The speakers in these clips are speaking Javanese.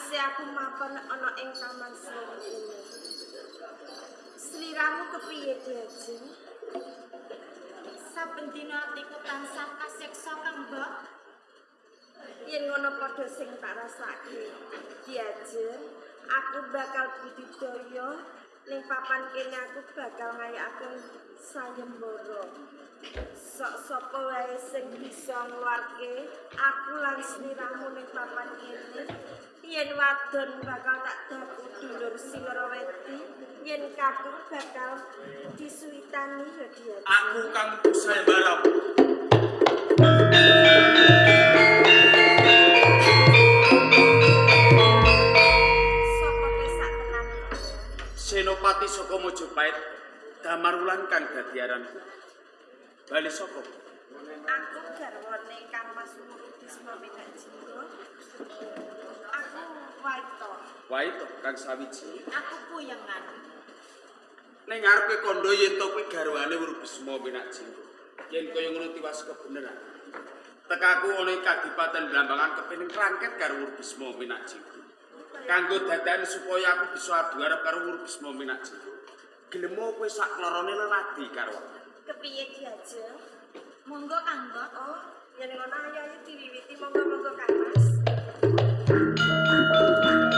Sakwise aku mapan ana ing taman seloro kene. Sliramu kepiye, Diajeng? Saben dina atiku tansah kasiksa, Kang Mbok. Yen ngono padha sing tak rasake. Diajeng, aku bakal budidaya ning papan kene, aku bakal ngayakaken sayembara. Sok sapa wae sing bisa ngluarke aku lan sliramu ning papan kene. Yen wadon bakal tak daku dulur Silaraweti, yen kakung bakal disuwitani ya, Diajeng. Aku kang sayembara. Sapa kowe sak tenane? Senopati saka Majapahit Damarwulan kang dadi aranku. Bali sapa? Aku garwane Kang Mas Wuru Bisma Minak Jinggo. Aku Waito. Wae to kang sawiji. Aku puyengan. Ning ngarepe kandha yen to kuwi garwane Wuru Bisma Minak Jinggo. Yen kaya ngono tiwas kebeneran. Tekaku ana ing Kadipaten Blambangan kepengin krangket karo Wuru Bisma Minak Jinggo. Kanggo dadakan supaya aku bisa adu arep karo Wuru Bisma Minak Jinggo. Gelemo kowe sak klorone leladi karo aku. Kepiye, Diajeng? Monggo, Kang Mbok. Oh, yen ngono ayo ayo diwiwiti, monggo-monggo Kang Mas. Ayo bapake.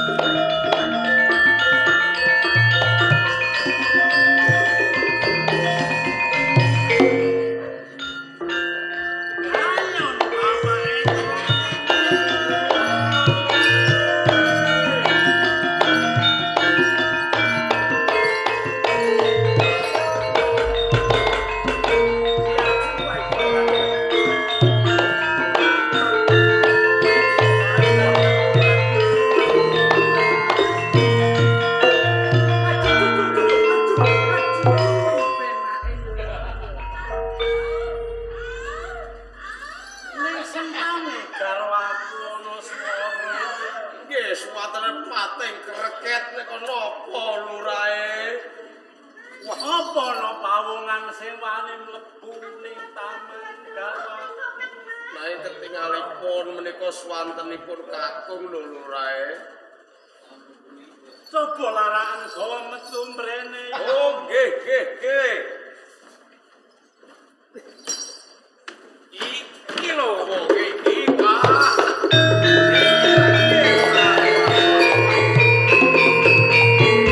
Ning sentane garwaku ana swara. Nggih, suwatene pating kreket nek ana apa lurahe? Wah, apa ana pawongan sing wani mlebu ning taman garwaku? Nanging ketingalipun menika swantenipun kakung lho lurahe. Coba larakan gawa metu mrene. Oh, nggih, nggih, nggih. Iki lho wong iki, Pak.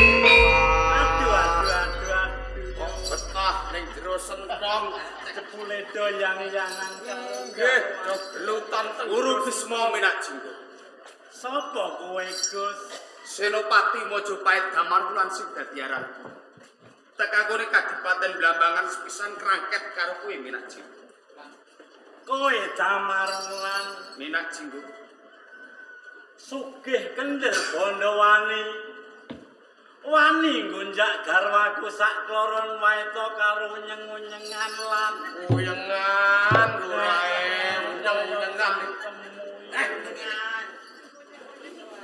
Aduh, aduh, aduh, aduh. Kok betah ning jero sentong. Jebule doyang-yangan. Nggih, do gelutan teng Wuru Bisma Minak Jinggo. Sapa kowe, Gus? Senopati Majapahit Damarwulan sing dadi aranku. Tekakune Kadipaten Blambangan sepisan krangket karo kowe Minak Jinggo. Kowe Damarwulan Minak Jinggo. sugih kendel bondo wani. Wani nggonjak garwaku sak kloron waito karo nyeng-nyengan lan Uyengan lurahe, unyeng-unyengan. Eh,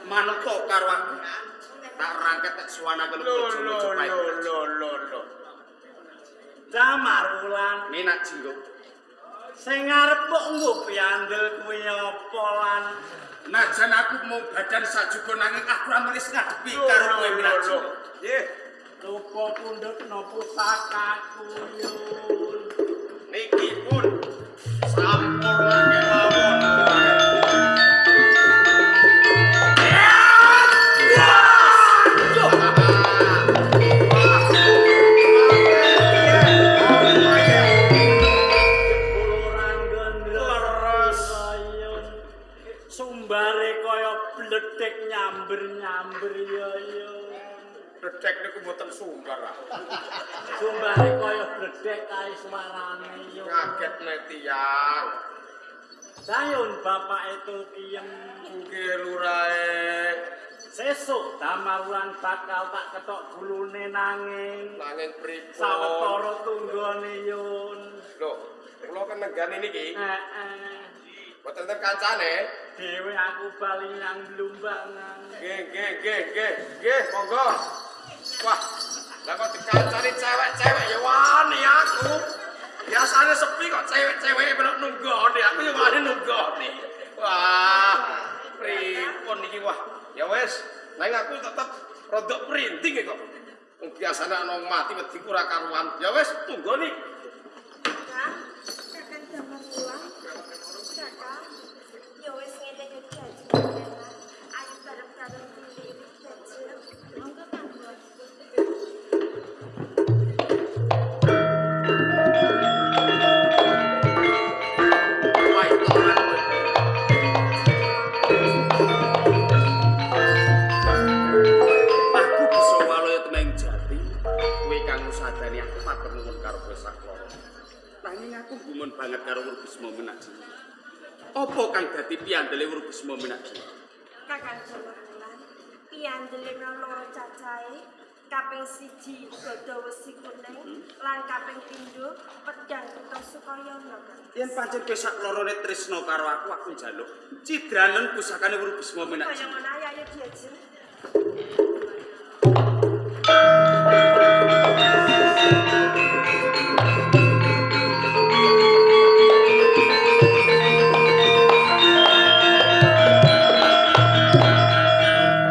manuta karo aku. Tak rangket tak suwanake Lho lho lho lho lho lho. Damarwulan Minak Jinggo. sing arep mbok nggo piandel kuwi apa lan Najan aku mau badan sajuga nanging aku ora melis ngadepi karo kowe Minak Jinggo. Nggih. lupa pundhutno pusakaku yun. Niki pun sampurna kemawon. Leres. Sumbare kaya bledek nyamber-nyamber ya ya. Bledek niku mboten sumbar. Ah. Sumbare kaya bledek kae suarane yo. Kaget nek tiyang. Sayun bapak itu kiem. Nggih lurahe. Sesuk Damarwulan bakal tak ketok gulune nanging Nanging pripun? sawetara tunggone yun. Lho, kula kan nenggani niki. Heeh. Mboten enten kancane. Dewe aku bali nang Blumbangan. Nggih, nggih, nggih, nggih. Nggih, monggo. Wah, lah kok dikancani cewek-cewek ya wani aku. Biasane sepi kok cewek-cewek melok nunggoni, aku ya wani nunggoni. Wah, Pripun iki wah. Ya wis, nanging aku tetep rodok merinding kok. Wong biasane ana wong mati wedi ku ora karuan. Ya wis, tunggoni. Kakang, Kakang Damar Wulan. Kakang, ya wis ngene iki Ki Ajeng. Ayo bareng-bareng pilih Ki Ajeng. Monggo Kang Mbok. Wah, itu ora. Aku bisa waloya temeng jati. Kowe kang ngusadani aku matur nuwun karo kowe sakloro. Nanging aku gumun banget karo Wuru Bisma Minakji. Apa kang dadi piyandele Wuru Bisma Minakji? Kakang Damar Wulan, piyandele loro cacahe, kaping siji gada wesi kuning lan kaping pindho pedhang Kunta Sukayana, Kang. Yen pancen kowe saklorone tresna karo aku, aku njaluk cidranen pusakane Wuru Bisma Minakji. Kaya ngono ayo ayo diajeng.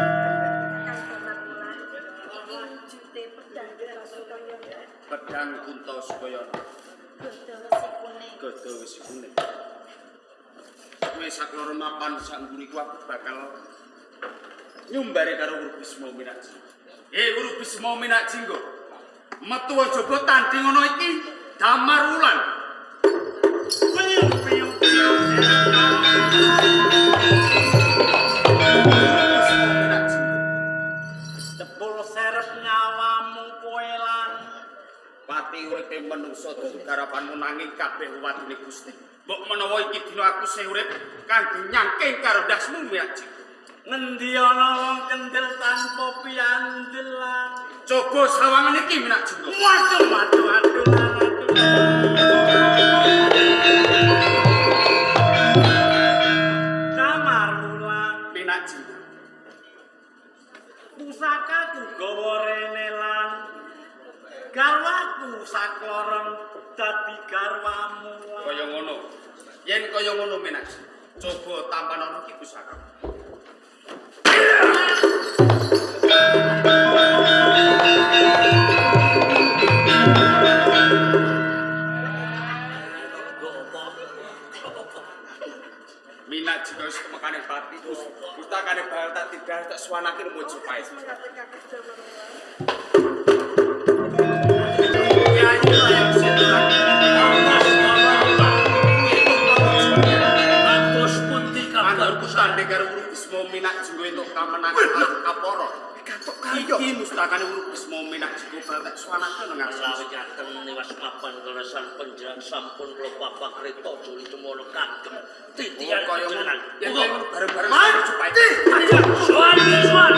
Kakang Damar Wulan, iki wujute pedhang Kunta Sukayana. Pedhang Kunta Sukayana. Gada wesi kuning. Gada wesi kuning. Kowe sakloro mapan sak mburiku aku bakal nyumbare karo Wuru Bisma Minakji. Eh Wuru Bisma Minakji nggo. Metu aja tanding ana iki Damar Wulan. Piu piu piu. Wuru Bisma Minakji. Jebul serep nyawamu kowe lan Pati uripe menungsa dudu garapanmu nanging kabeh wadine Gusti. Mbok menawa iki dina aku sih urip kanggo nyangking karo ndasmu Minakji. ngendi ana wong kendel tanpa piandelan. Coba sawangan iki Minakji. Waduh waduh aduh lan aduh. Damar Wulan, Minakji. pusakaku gawa rene lan garwaku sakloron dadi garwamu. Kaya ngono. Yen kaya ngono Minakji, coba tampan ana iki pusaka. Minakji wis kemekane pati pustakane bakal tak tidas tak suwanake Mojopahit. Mengatakan Kakang Damar Wulan. Yayi layang setan. Kados pundi kabar Anggonku tanding karo Wuru Bisma Minakji nggo entuk kamenangan kapara. Iki mustakane Wuru Bisma Minakji nggo bakal tak suwanake nang ngarep. Lawiyaken niwas papan kalesan panjenengan sampun kula papak kreta juli cemono kagem titian Kaya ngono. panjenengan. Yen kaya ngono bareng-bareng Mojopahit. Suwan suwan.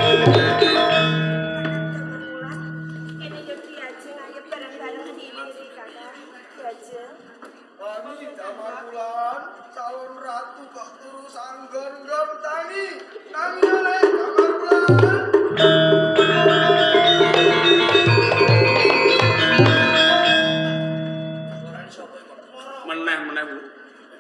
Kakang Damar Wulan, kene yo Ki Ajeng ayo bareng-bareng diliri Kakang. Ki Ajeng. Kami Damar Wulan, calon ratu kok turu sanggon-nggon tangi. Tangi oleh Damar Wulan. Meneh-meneh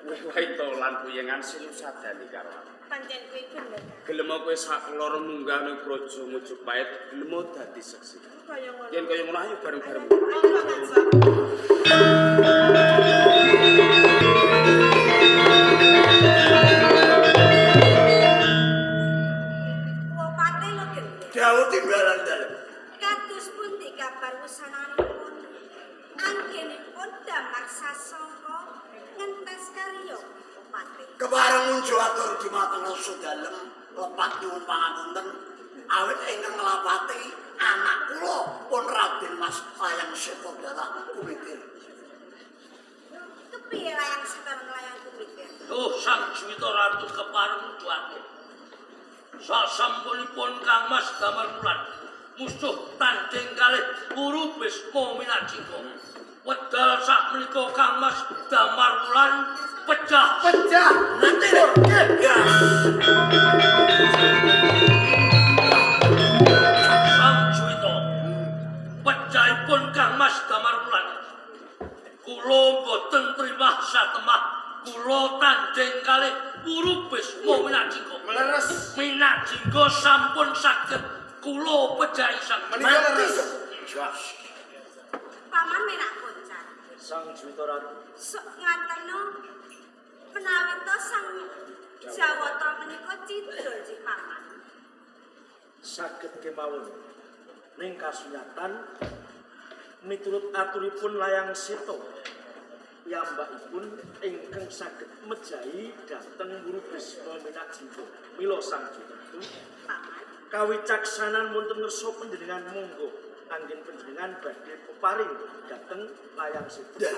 weh wae lan puyengan sinusadani karo aku. Pancen kuwi bener. Kakang. Gelem kowe sakloro munggah ning Praja Mojopahit, gelem dadi seksi. Kaya ngono. Yen kaya ngono ayo bareng-bareng. Monggo Kang Sok. Wopate lho gendhe. Dawuh timbalan dalem. Kados pundi kabar wusananipun? Anggenipun Damar Sasongko ngentes karya Wopate. Kepareng ngunjuk atur dumateng rasa dalem lepat nyuwun pangapunten awit ingkang nglapati anak kula pun Raden Mas Layang Seta Darah Kumitir. Kepiye layang setan layang kumitir? Oh, Sang Juwita Ratu kepareng atur. Sasampunipun Kang Mas Damar Wulan musuh tanding kalih Wuru Bisma Minajingga. Wedal sakmenika Kang Mas Damar Wulan pecah. Pecah nanti gas. Sang Juwita pecahipun Kang Mas Damar Wulan Kula mboten trimah satemah. Kula tandhing kalih Wuru Bisma Minajingga. Meleres. Minajingga sampun saged kula pejahi sang Menika leres. Jos. Paman menak koncan. Sang Juwita Ratu. Sok ngateno menawi to sang Jawata menika cidra nggih paman. Saged kemawon. Ning kasunyatan miturut aturipun Layang Seta piyambakipun ingkang saged mejahi dhateng Wuru Bisma Minajingga. Mila Sang Juwita Ratu Paman. kawicaksanan wonten ngersa panjenengan monggo anggen panjenengan badhe peparing dhateng Layang Seta.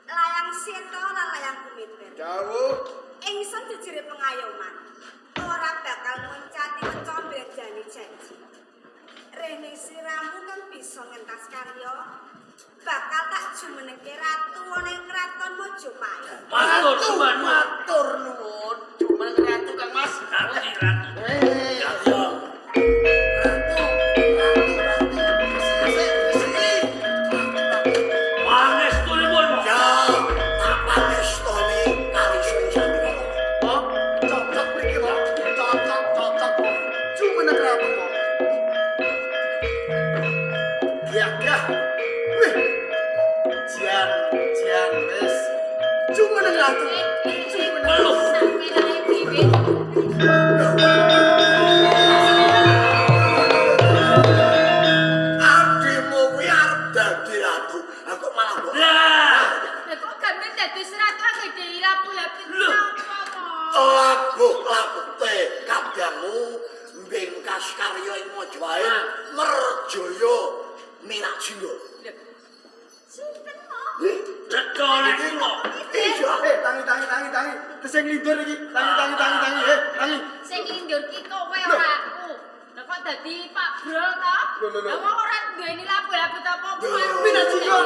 Layang Seta lan Layang Kumitir. Dawuh. Ingsun jejere pengayoman. Ora bakal nguncati weca mbedani janji. Rene siramu kang bisa ngentas karya bakal tak jumenengke ratu ana ing kraton Majapahit. Matur sembah nuwun. Matur nuwun. Jumeneng ratu Kang Mas. Ratu ratu. Eh. Ratu. Ratu, ratu. Sik, sik. Pangestunipun. Ya, tak pangestoni kali sing sandikala. Oh, cocok mriki, Pak. Cocok, cocok. Jumeneng ratu kok. Giah, giah. Wih. Jian, jian wis. Jumeneng ratu. Jumeneng. Weluh. Sampeyan dhewe. Adimu kuwi arep dadi ratu. Lah kok malah mbok Lah. Lah kok gambar dadi ratu aku dhewe lapu-lapu Loh. napa to? labuh-labute kadangmu mbingkas karya ing Majapahit Merjaya Minajingga. Sinten mo? Nggih. Cetha lek kula. Iya. Eh, tangi, tangi, tangi, tangi. Terus sing nglindur iki. Tangi, tangi, tangi, tangi. Eh, tangi. Sing nglindur ki kowe ora aku. Lah kok dadi Pak Brol to? Loh, loh, loh. Lah wong ora duweni labu-labu ta apa-apa. Minajingga.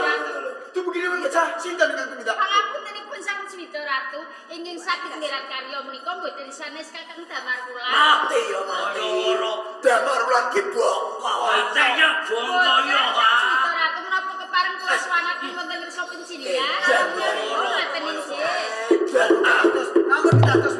Tuh begini pecah. Sinten ingkang tumindak? Pangapuntenipun Sang Juwita Ratu ingkang saged nirat karya menika mboten sanes Kakang Damar Wulan. Mati ya mati. Ora. Damar Wulan ki bongko. Mati ya bongko ya. Sang Juwita Ratu menapa kepareng kula suwanaken wonten ngersa panjenengan? Oh, ngaten inggih. Dan Terus, ampun pitados.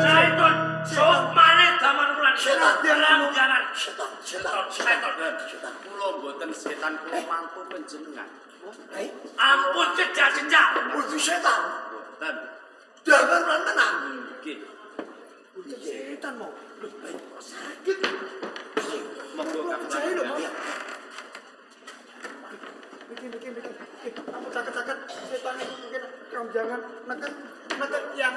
Seton, sukmane Damar Wulan. Setan. Ramjanan. Setan, setan, setan, setan. Kula mboten setan, kula mantu panjenengan. Eh, Ampun jejak-jejak. kudu setan. Mboten. Damar Wulan tenan. Nggih. Setan mau. Loh, kok sakit. Monggo Kang Percaya lho, Mas. Iya. Bikin, bikin, bikin. Eh, ampun sakit-sakit. Setan itu mungkin keramjangan. Neken, neken yang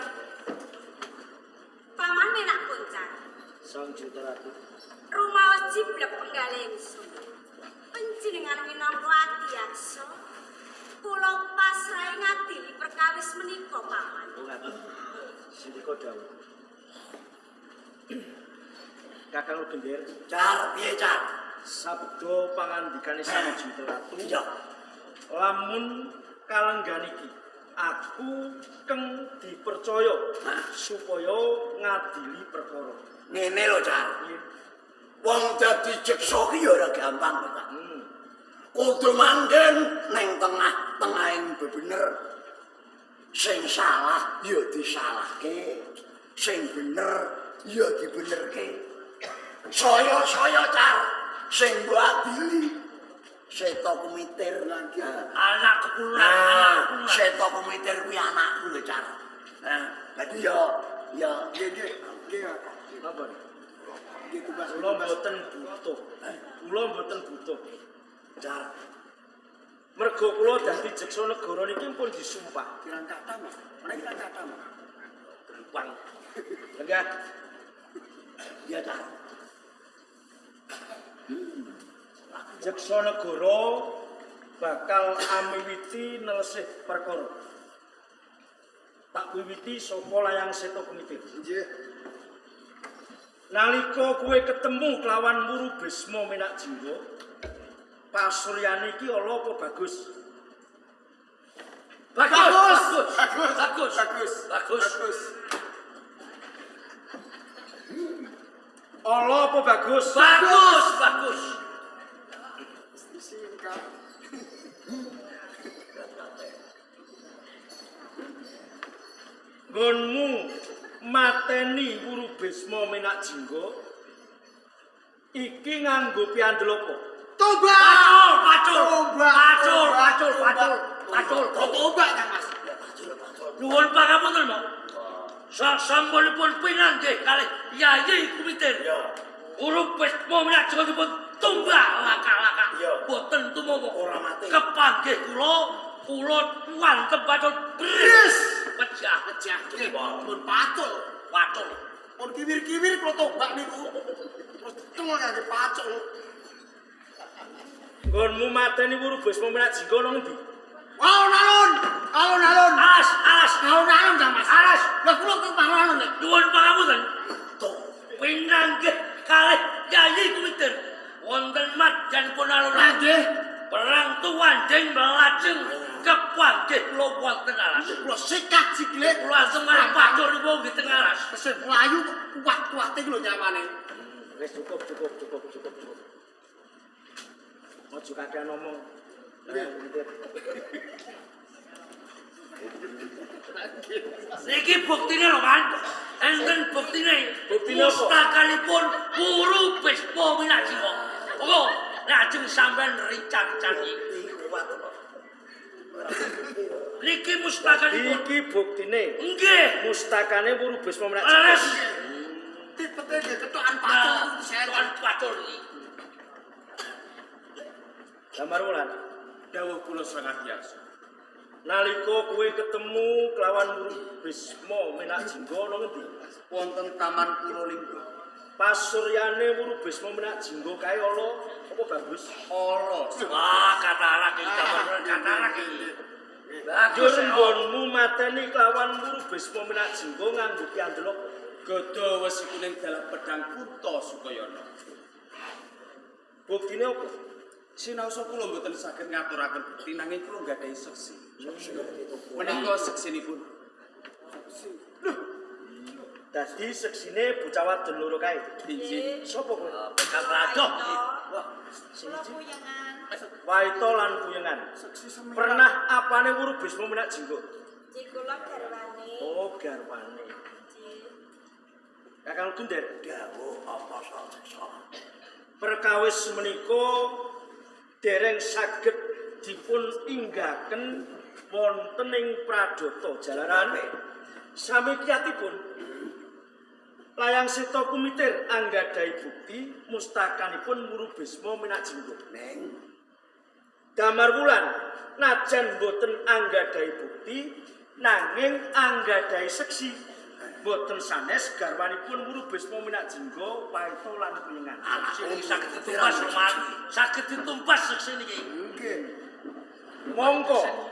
Paman menak koncan. Sang Juwita Ratu. Rumaos jiblek penggalih ingsun. Panjenengan minangka adiyaksa. Kula pasrahe ngadili perkawis menika paman. Oh ngaten. Sindika dawuh. Kakang Lugender, Car, piye car? sabda pangandikane Sang Juwita Ratu. Iya. Lamun kalenggan iki aku keng dipercaya supaya ngadili perkara. Ngene lho, Car. Nggih. Wong dadi jeksa ki ya ora gampang, Pak. Kudu manggen ning tengah-tengahing bebener. Sing salah ya disalahke, sing bener ya dibenerke. Saya-saya car sing mbok adili. Seta Kumitir lagi. Anak kepulan, anak Nah, kepulan. Seta Kumitir kuwi anakku lho, Car. Nah, dadi ya ya nggih, nggih, nggih. Napa? Nggih tugas. Kula mboten butuh. Kula mboten butuh. Car. Mergo kula dadi jeksa negara niki pun disumpah. Kirang kata, Mas. Mana kirang kata, Mas? Gampang. Lenggah. Ya, Car. Jeksa negara bakal amiwiti nelesih perkara. Tak wiwiti saka Layang Seta Kumitir. Nggih. Nalika kowe ketemu kelawan Wuru Bisma Minak Jingga, pasuryane iki ala apa bagus? Bagus, Bagus. bagus, bagus, Bagus. bagus. Bagus. Ala apa bagus? Bagus, bagus. Disingkat. Nggonmu mateni Wuru Bisma Menak Jingga iki nganggo piandel apa? Tombak. Pacul, pacul. Tombak. Pacul, Tombak. pacul, pacul. Pacul. Kok tombak Kang Mas? Nuwun pangapunten, Mbak. Sasampunipun pinanggih kalih Yayi Kumitir. Wuru Bisma Menak Jingga dipun tumbak laka-laka. Boten tumawa. Ora mati. Kepanggih kula, kula wantem pacul bris. Pecah, Pecah. Pun pacul. pacul. Pun kiwir-kiwir kula tombak niku. Terus cengel kangge pacul. Nggonmu mateni Wuru Bisma Menak Jingga nang endi? Alun-alun. Alun-alun. Alas, alas. Alun-alun Kang Mas. Alas. Lah kula kok alun-alun nek. Nuwun pangapunten. Pinanggih kalih Yayi Kumitir. Wonten madyanipun alun-alun. Nggih. Perang tuwanding melajeng kepanggih kula wonten alas. Kula sikat sikile. Kula langsung marang pacul niku nggih teng alas. Tesih mlayu kok kuat-kuate iki lho nyawane. Wis cukup, cukup, cukup, cukup, cukup. Ojo kakean ngomong. Niki buktine lho, Kan. Enten buktine. Buktine apa? Pustakanipun Wuru Bisma Minajika. Monggo lajeng sampean rincang-rincang. Niki mustakanipun. Iki buktine. Nggih. Mustakane Wuru Bisma Menak Jingga. Leres. Tipete nggih kethokan pacul Nah, setan. pacul iki. Damar Wulan, Dawuh kula sangat biasa. nalika kowe ketemu kelawan Wuru Bisma Menak Jingga nang endi? Wonten Taman Purolinggo. Pasuryane Wuru Bisma Menak Jingga kae ala apa bagus? Ala. Wah, katarak iki, katarak iki. Njur nggonmu mateni kelawan Wuru Bisma Menak Jingga nganggo piandel apa? Gada wesi kuning dalah pedang Kunta Sukayana. Buktine apa? Sinaosa kula mboten saged ngaturaken bukti nanging kula nggadahi seksi. Menika seksinipun. Dadi seksine bocah wadon loro kae. Injih. Sapa kowe? Pegang radoh. Wah, Kula puyengan. Waito lan Puyengan. Seksi seminar. Pernah apane Wuru Bisma Menak Jingga? Nggih kula garwane. Oh, garwane. Nggih. Kakang Dunder, Dawuh apa saksa. perkawis menika dereng saged dipun inggaken wonten ing pradata jalaran sami kiyatipun Layang Seta Kumitir anggadhahi bukti mustakanipun Wuru Bisma Menak Jingga. Neng, Damar Wulan najan boten anggadhahi bukti nanging anggadhahi seksi boten sanes garwanipun Wuru Bisma Menak Jingga Waito lan Kuyengan. Sing saged ditumpas Roman, saged ditumpas seksi niki. Nggih. Mongko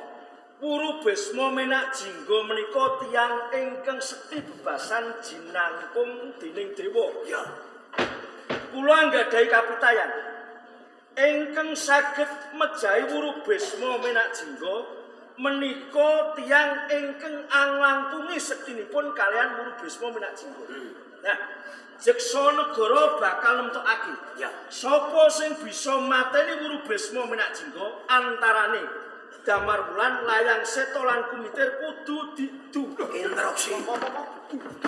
Wuru Bisma Menak Jingga menika tiyang ingkang sekti bebasan jinangkung dening dewa. ya Kula anggadhahi kapitayan ingkang saged mejahi Wuru Bisma Menak Jingga menika tiyang ingkang anglangkungi sektinipun kalian Wuru Bisma Menak Jingga. Nah, jeksa negara bakal nemtokake. Ya. Sapa sing bisa mateni Wuru Bisma Menak Jingga antarane Damar Wulan, Layang Seta lan Kumitir kudu didu. instruksi.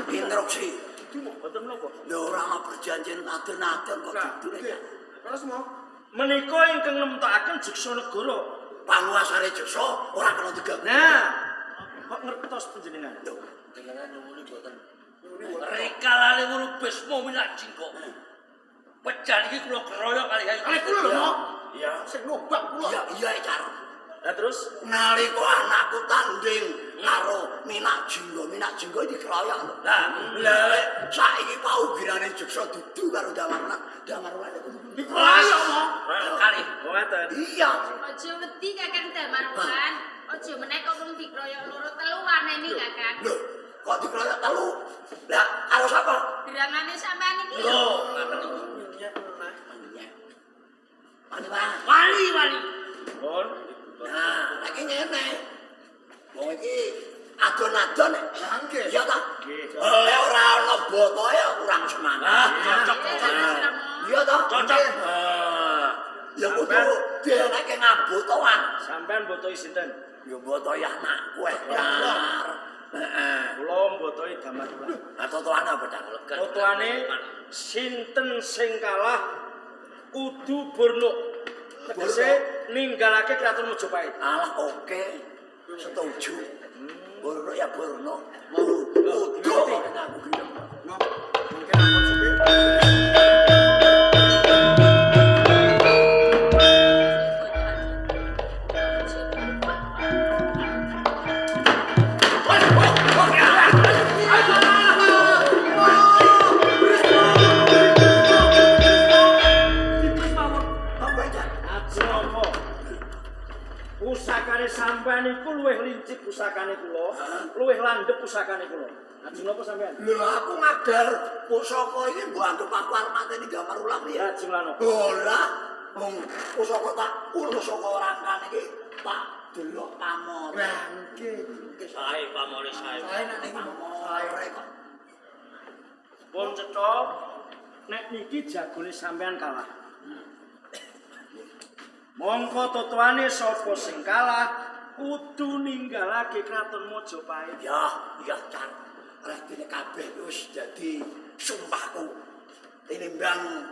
Instruksi. Mboten menapa? Lho ora ana perjanjian aden-aden kok Nah, didune. nggih. Terus mau Menika ingkang nemtokaken jeksa negara. Panguasane jeksa ora kena diganggu. Nah, kok ngertos panjenengan? Lho, Jenengan nyuwuni boten. Rikalane Wuru Bisma Minak Jingga. Pecah niki kula keroyok kalih ayu. Kalih kula lho, Mo. Iya. Sing nobak kula. Iya, iya cara. Lah terus Nalika anakku tanding karo Minak Jingga, Minak Jingga dikeroyok lho. Lah, Lah lek saiki paugirane jeksa dudu karo Damar Wulan, Damar Wulan kudu Dikeroyok, Mo. keroyok kalih. oh ngaten. Iya. Aja wedi Kakang Damar Wulan. Aja meneh kok wong dikroyok loro telu aneni Kakang. Lho, kok dikeroyok telu? Lah, karo sapa? Gerangane sampean iki Lho, lho. ngaten niku. Wani banget. Wali, wali. Pun Nah, lagi ngene. Wong iki Adon-adon. Nggih. Iya ta? Nggih. Lek ora ana botoe kurang semangat. Ah, cocok, cocok. Iya ta? Cocok. Ya kudu dieneke ngabotoan. Sampean mbotoi sinten? Ya botoe anakku Dar. Heeh. Kula mbotoi Damar Wulan. Lah totoane apa, Dar? Totoane sinten sing kalah kudu burnuk. Tegese ninggalake Kraton Majapahit. Alah oke. Setuju. Burno ya burno. Kudu aku gelem. Mungkin ampun supir. Apa itu? Ajeng apa? Pusakane sampean iku luwih lincip pusakane kula, luwih landhep pusakane kula. Ajeng apa sampean? Lho aku ngadar pusaka iki mbok anggap aku arep mateni Damar Wulan piye? Ajeng lan apa? Ora, wong pusaka tak ulus saka rangkane iki tak delok pamor. Lah nggih. Sae pamore sae. Sae nek niki Pamore kok. Pun cetha nek niki jagone sampean kalah. Mongko totoane sapa sing kalah kudu ninggalake Kraton Majapahit. Ya, ya Car. Radine kabeh wis dadi sumpahku. Tinimbang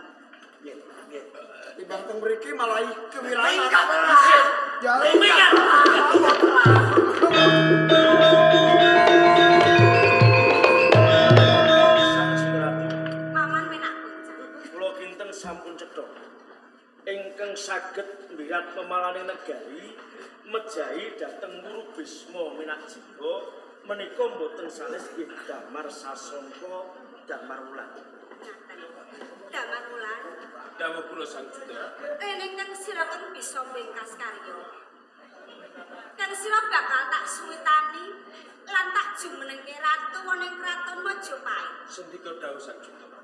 nggih, nggih. Timbang teng mriki malah kewirangan. Minggat lah. Ya. Minggat lah. Sang Ratu, Paman penak bocah. kula kinten sampun cetha. Ingkang saged mbirat pemalaning negari mejahi dhateng Guru Bisma Minakjingga menika mboten sanes nggih Damar Sasongko Damar Wulan. Ngaten. Damar Wulan, Dawuh kula Sang Juta. ening kang sira kang bisa mbengkas karya. Kang sira bakal tak suwitani lan tak jumenengke ratu ana ing kraton Majapahit. Sendika dawuh Sang Juta.